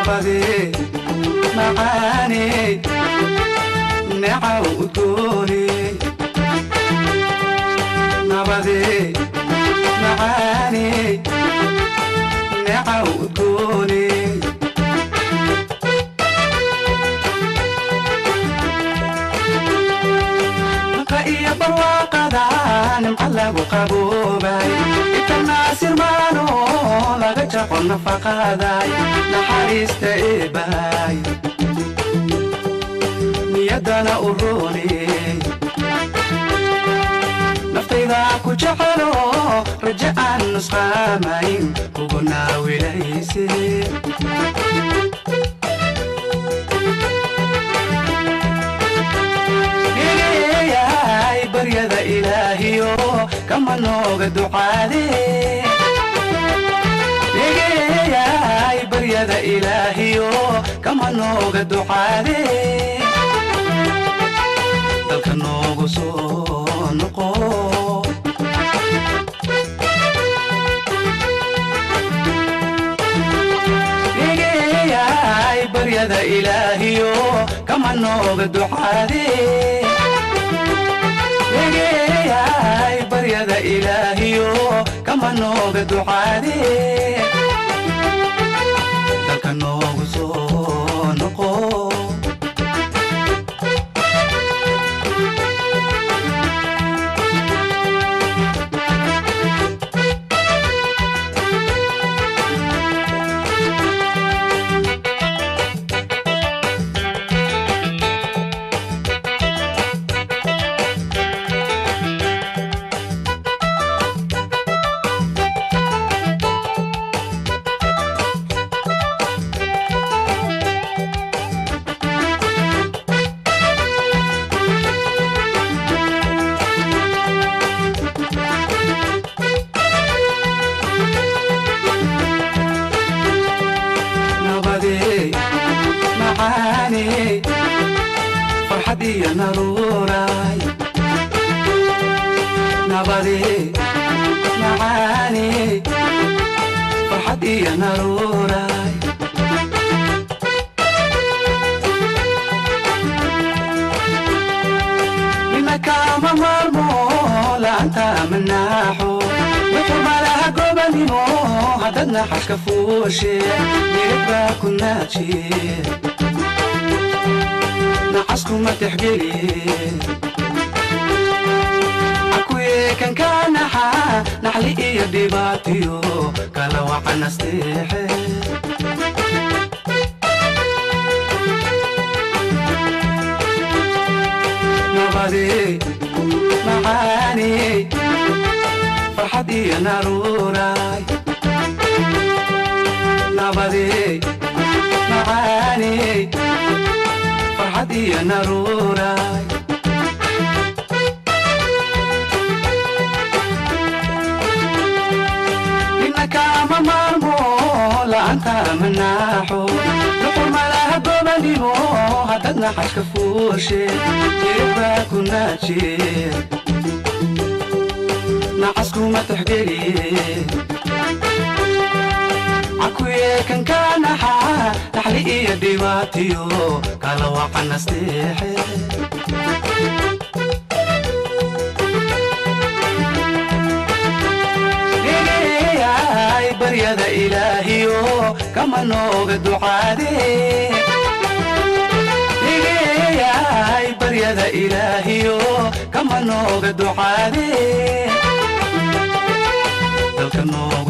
Nabadee macaaney neecaw udgooney nabadee macaaney neecaw udgooney naqa iyo barwaaqada nimca lagu qaboobay itanaasir maano laga jaqo nafaqaday naxariista eebay niyaddana u rooney naftayda ku jecelo rajo aan nusqaamayn kugu naawilayse Egeeyay baryada ilaahiyo kama nooga ducaade Egeeyay baryada ilaahiyo kama nooga ducaade dalka noogu soo noqo Egeeyay baryada ilaahiyo kama nooga ducaade Egeeyay baryada ilaahiyo kama nooga ducaade dalka noogu soo noqo nabadee macaaney farxad iyo naruuray nabadee macaaney farxad iyo naruuray nina kama maarmo la'aanta manaaxo wuxuu malaha gobanimo haddad naxashka fuushe niyad baa ku naajiye nacaskuma tixgeliye cakuye kan ka naxa naxli iyo dhibaatiyo kala wacan asteexe Nabadee macaaney farxad iyo naruuray nabadee macaaney farxad iyo naruuray nina kama maarmo la'aanta manaaxo nuqur malaha gobanimo haddad naxashka fuushe niyad baa ku naajiye nacaskuma tixgeliye cakuye kan ka naxa naxli iyo dhibaatiyo kala wacan asteexe Egeeyay baryada ilaahiyo kama nooga ducaade Egeeyay baryada ilaahiyo kama nooga ducaade dalka noogu